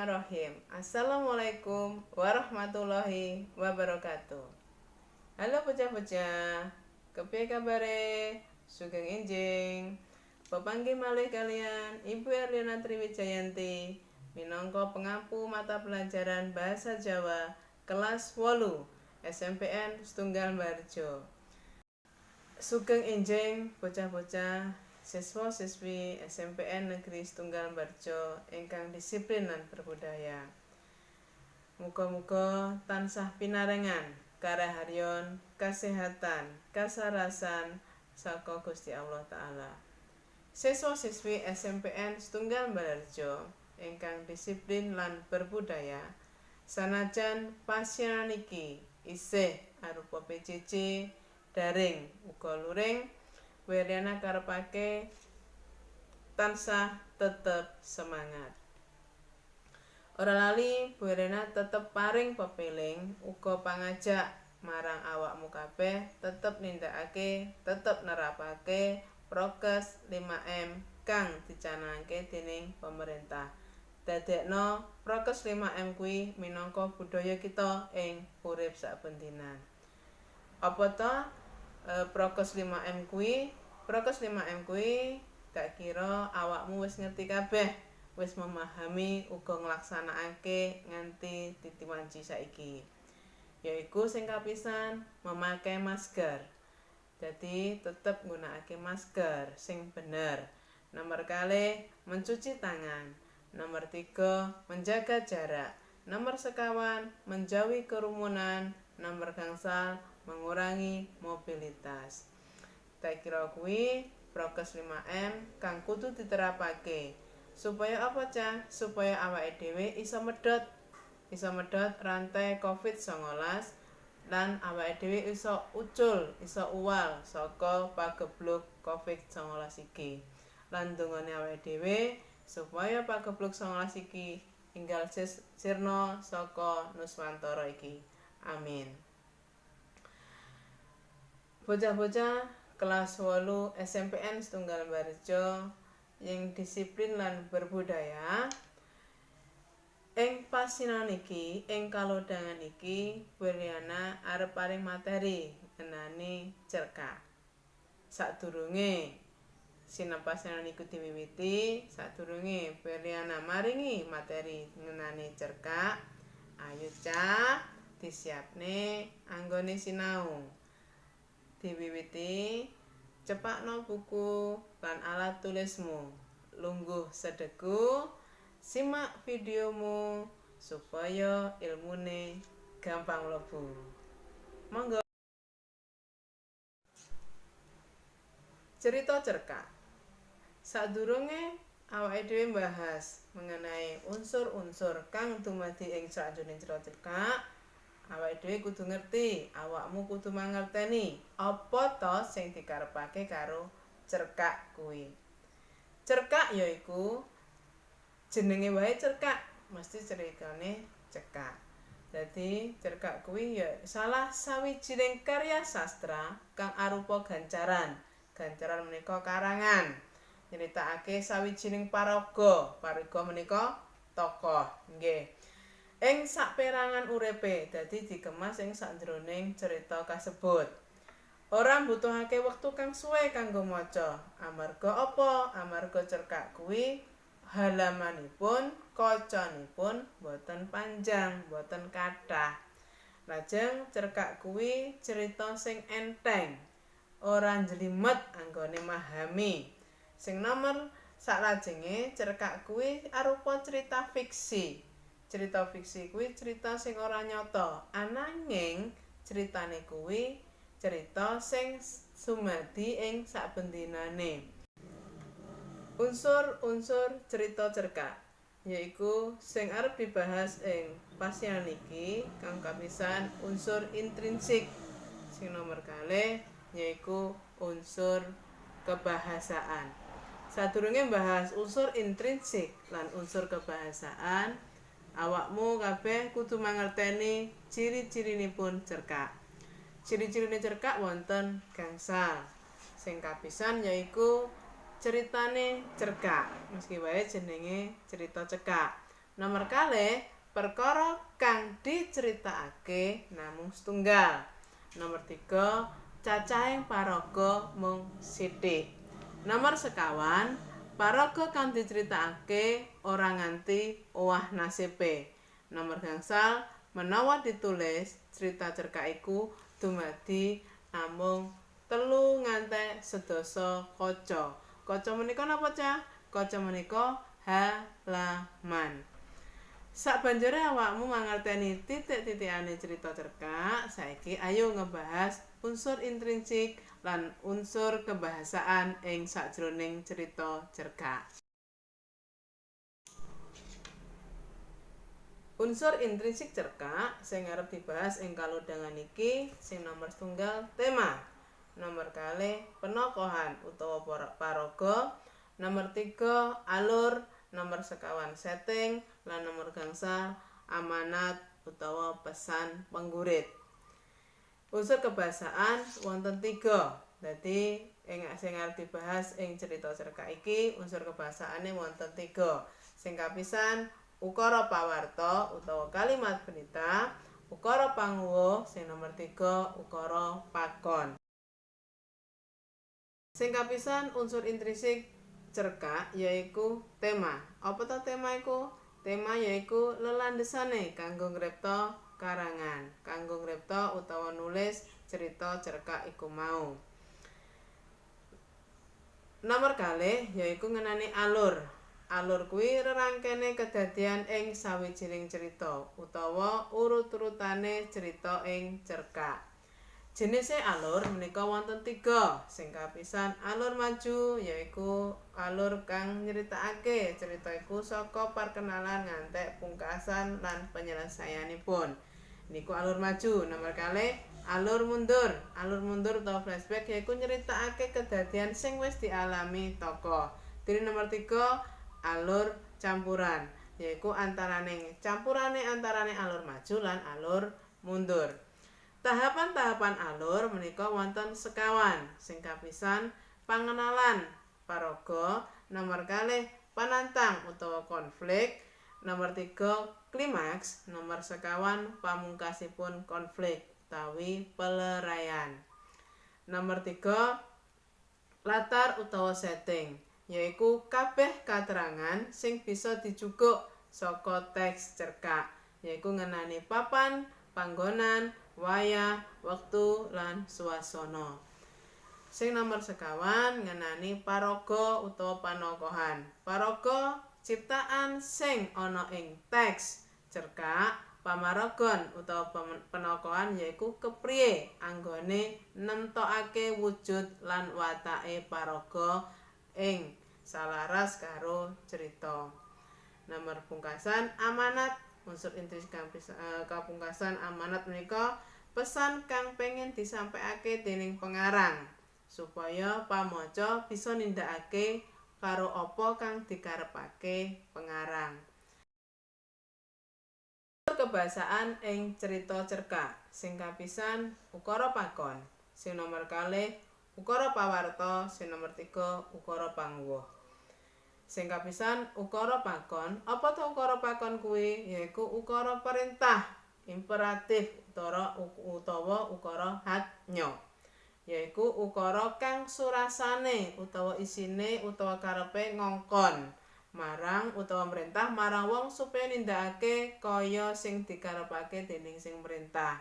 Bismillahirrahmanirrahim. Assalamualaikum warahmatullahi wabarakatuh. Halo bocah-bocah, kepiye kabare? Sugeng enjing. Pepanggih malih kalian Ibu Erliana Triwijayanti minangka pengampu mata pelajaran Bahasa Jawa kelas 8 SMPN Setunggal Barjo. Sugeng enjing bocah-bocah, siswa-siswi SMPN Negeri Setunggal Barjo ingkang disiplin lan berbudaya. Muga-muga tansah pinaringan karaharyon, kasehatan, kasarasan saka Gusti Allah Ta'ala. Siswa-siswi SMPN Setunggal Barjo ingkang disiplin lan berbudaya, sanajan pasien iki isih arupa PJJ daring uga luring, Weriana karepake tansah tetep semangat. Ora lali, Bu Erliana tetep paring pepeling uga pangajak marang awakmu kabeh tetep nindakake, tetep nerapake prokes 5M kang dicanangke dening pemerintah. Dadekno prokes 5M kuwi minangka budaya kita ing urip saben dinan. Apa to prokes 5M kuwi? Prokes 5M kuwi tak kira awakmu wis ngerti kabeh, wis memahami uga nglaksanakake nganti titi wanci saiki. Yaiku sing kapisan, memakai masker. Jadi tetep nggunakake masker sing bener. Nomor 2, mencuci tangan. Nomor 3, menjaga jarak. Nomor 5, menjauhi kerumunan. Nomor 5, mengurangi mobilitas. Tak kira kuwi prokes 5M kang kudu diterapake. Supaya apa, cah? Supaya awake dhewe iso medhot rantai Covid-19 lan awake dhewe iso ucul, iso uwal saka pagebluk Covid-19 iki. Lan dongane awake dhewe supaya pagebluk 19 iki enggal sirna saka Nuswantara iki. Amin. Bocah-bocah kelas 8 SMPN Setunggal Barjo yang disiplin lan berbudaya, ing pasinan iki, ing kalodhangan iki, Weriana arep paring materi ngenani cerkak. Sadurunge sinau pasinan iku diwiwiti, sadurunge Weriana maringi materi ngenani cerkak, ayo cah, disiapne anggone sinau. Diwiwiti, cepakno buku lan alat tulismu. Lungguh sedeku, simak videomu supaya ilmune gampang mlebu. Monggo. Cerita cerkak. Sadurunge awake dhewe mbahas mengenai unsur-unsur kang dumadi ing sajroning cerita cerkak, awake dhewe kudu ngerti, awakmu kudu mangerteni apa to sing dikarepake karo cerkak kuwi. Cerkak yaiku jenenge wae cerkak, mesti ceritane cekak. Dadi cerkak kuwi ya salah sawijining karya sastra kang arupa gancaran. Gancaran menika karangan. Nyeritakake sawijining paraga, paraga menika tokoh, nggih. Ing saperangan uripe, dadi dikemas ing sakjroning cerita kasebut. Ora mbutuhake wektu kang suwe kanggo maca. Amarga apa? Amarga cerkak kuwi halamanipun, kacanipun boten panjang, boten kathah. Lajeng cerkak kuwi cerita sing enteng, ora njlimet anggone mahami. Sing nomor saklajenge, cerkak kuwi arupa cerita fiksi. Cerita fiksi kuwi cerita sing ora nyata, ananging ceritane kuwi cerita sing sumadi ing saben dinane. Unsur-unsur cerita cerkak yaiku sing arep dibahas ing pasian iki, kang kapisan unsur intrinsik, sing nomor 2 yaiku unsur kebahasaan. Sadurunge bahas unsur intrinsik lan unsur kebahasaan, awakmu kabeh kudu mangerteni ciri-cirinipun cerkak. Ciri-cirine cerkak wonten gangsal. Sing kapisan yaiku ceritane cerkak, meski wae jenenge cerita cekak. Nomor kalih, perkara kang diceritakake namung setunggal. Nomor 3, cacahing paraga mung sithik. Nomor sekawan, paraga kang diceritakake ora nganti owah nasibe. Nomor gangsal, menawa ditulis cerita cerkak iku dumadi namung 3 nganti 10 kaca. Kaca menika napa, Cah? Kaca menika halaman. Sabanjure awakmu mangerteni titik-titikane cerita cerkak, saiki ayo ngebahas unsur intrinsik lan unsur kebahasaan ing sakjroning cerita cerkak. Unsur intrinsik cerkak sing arep dibahas ing kalodhangan iki sing nomor setunggal tema, nomor kalih penokohan utawa paraga, nomor 3 alur, nomor sekawan setting, lan nomor gangsal amanat utawa pesan penggurit. Unsur kebahasaan wonten 3. Dadi ing sing arep dibahas ing cerita cerkak iki unsur kebahasaane wonten 3. Sing kapisan ukara pawarta utawa kalimat berita, ukara panguwuh, sing nomor 3 ukara pakon. Sing kapisan unsur intrinsik cerkak yaiku tema. Apa ta tema iku? Tema yaiku lelandesane kanggo ngripta karangan, kanggo ngripta utawa nulis cerita cerkak iku mau. Nomor kalih yaiku ngenani alur. Alur kuwi rerangkene kedadian ing sawijining cerita utawa urut-urutane cerita ing cerkak. Jenise alur menika wonten 3. Sing kapisan alur maju yaiku alur kang nyritakake cerita iku saka perkenalan ngantek pungkasan lan penyelesaianipun. Niku alur maju. Nomor kalih alur mundur. Alur mundur utawa flashback yaiku nyritakake kedadian sing wis dialami tokoh. Dene nomor 3 alur campuran yaiku antarane campurane antarane alur maju lan alur mundur. Tahapan-tahapan alur menika wonten sekawan. Sing kapisan pangenalan paraga, nomor kalih panantang utawa konflik, nomor 3 klimaks, nomor sekawan pamungkasipun konflik utawi peleraian. Nomor 3 latar utawa setting, yaiku kabeh katerangan sing bisa dijukuk saka teks cerkak, yaiku ngenani papan, panggonan, wayah, wektu, lan swasana. Sing nomor sekawan ngenani paraga utawa panokohan. Paraga ciptaan sing ana ing teks cerkak, pamaragon utawa penokohan yaiku kepriye anggone nemtokake wujud lan watake paraga ing salaras karo cerita. Nomor pungkasan amanat. Unsur intrinsik kapungkasan amanat menika pesan kang pengen disampaiake dening pengarang supaya pamaca bisa nindakake karo apa kang dikarepake pengarang. Kebahasaan ing cerita cerkak. Sing kapisan ukara pakon, sing nomor kalih ukara pawarta, sing nomor 3 ukara panguwuh. Sing kapisan ukara pakon. Apa to ukara pakon kuwi? Yaiku ukara perintah, imperatif utawa ukara hadnya. Yaiku ukara kang surasane utawa isine utawa karepe ngongkon marang utawa merintah marang wong supaya nindakake kaya sing dikarepake dening sing merintah.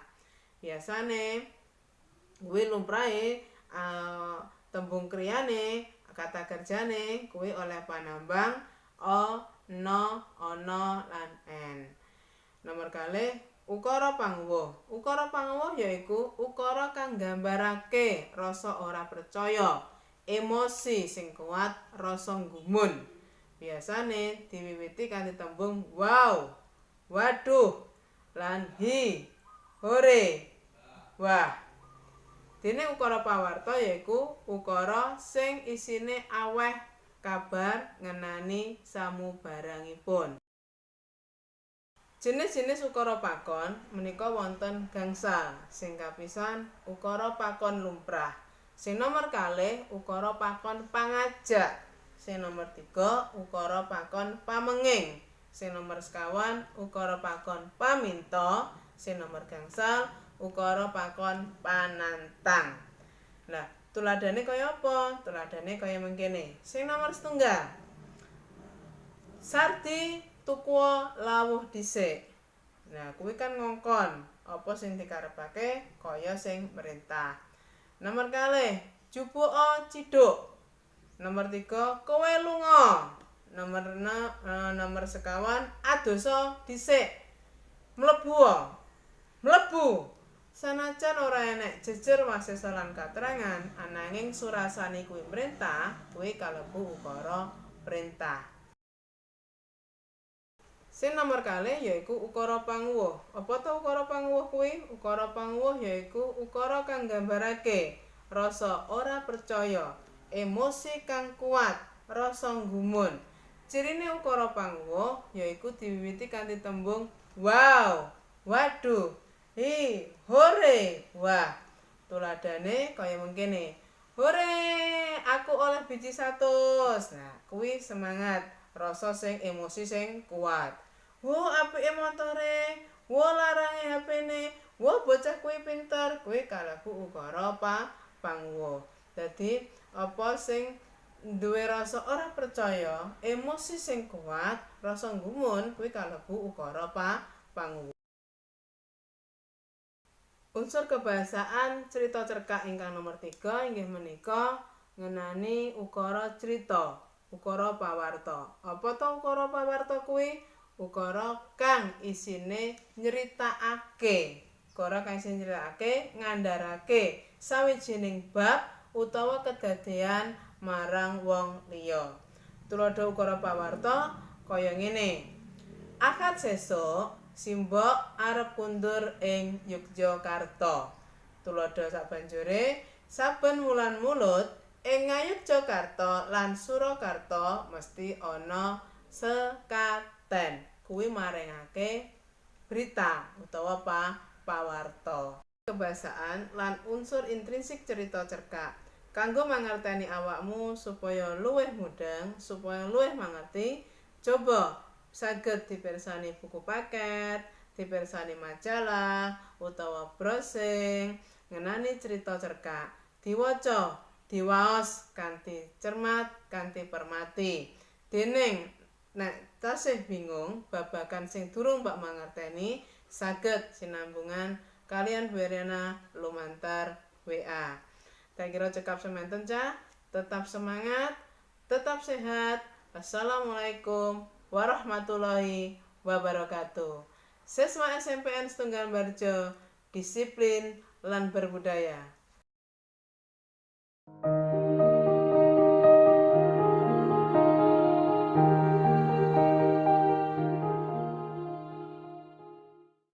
Biasane kuwi lumrahe tembung kriyane, kata kerjane kuwi oleh panambang o, no, ono, lan en. Nomor kalih ukara panguwuh. Ukara panguwuh yaiku ukara kang nggambarake rasa ora percaya, emosi sing kuat, rasa nggumun. Biasane diwiwiti kanthi tembung wow, waduh, lan hi, hore, wah. Dene ukara pawarta yaiku ukara sing isine aweh kabar ngenani samubarangipun. Jenis-jenis ukara pakon menika wonten gangsal. Sing kapisan ukara pakon lumrah. Sing nomor kalih ukara pakon pangajak. Sing nomor 3 ukara pakon pamenging. Sing nomor 5 ukara pakon paminta, sing nomor 5 ukara pakon panantang. Nah, tuladhane kaya apa? Tuladhane kaya mengkene. Sing nomor 1. Sardi, tukuo lawuh dhisik. Nah, kuwi kan ngongkon, apa sing dikarepake kaya sing merintah. Nomor 2, jupuka ciduk. Nomor 3, kowe lunga. Nomor 5, adosa dhisik. Mlebu. Mlebu. Sanajan ora enek jejer wasesa lan katrangan, ananging surasane kuwi merintah, kuwi kalebu ukara perintah. Sing nomor 2 yaiku ukara panguwuh. Apa to ukara panguwuh kuwi? Ukara panguwuh yaiku ukara kang nggambarake rasa ora percaya, emosi kang kuat, rasa nggumun. Cirine ukara panguwuh yaiku diwiwiti kanthi tembung wow, waduh, hi, hore, wah. Tuladhane kaya mengkene. Hore, aku oleh biji 100. Nah, kuwi semangat, rasa sing emosi sing kuat. Wo, apike montore, wo, larange HP-ne, wo, bocah kuwi pinter, kuwi kalebu ukara panguwuh. Dadi apa sing duwe rasa ora percaya, emosi sing kuat, rasa nggumun, kuwi kalebu ukara panguwuh. Unsur kebahasaan cerita cerkak ingkang nomor 3 inggih menika ngenani ukara crita, ukara pawarta. Apa to ukara pawarta kuwi? Ukara kang isine nyritakake. Ukara kang isine nyritakake, ngandharake sawijining bab utawa kedadean marang wong liya. Tuladha ukara pawarta kaya ngene. Akad sesuk simbok arep kundur ing Yogyakarta. Tuladha sabanjure, saben wulan Mulud ing Ngayogyakarta lan Surakarta mesti ana sekaten. Kuwi maringake berita utawa pawarta. Kebasaan lan unsur intrinsik cerita cerkak. Kanggo mangerteni awakmu supaya luwih mudheng, supaya luwih mangerti, coba saged dipirsani buku paket, dipirsani majalah utawa browsing ngenani cerita cerkak. Diwaca, diwaos kanthi cermat, kanthi permati. Dening nek tasih bingung babagan sing durung mbok mangerteni, saged sinambungan kaliyan Bu Erina lumantar WA. Tak kira cekap semanten, cah. Tetap semangat, tetap sehat. Assalamualaikum warahmatullahi wabarakatuh. Siswa SMPN 1 Barjo, disiplin lan berbudaya.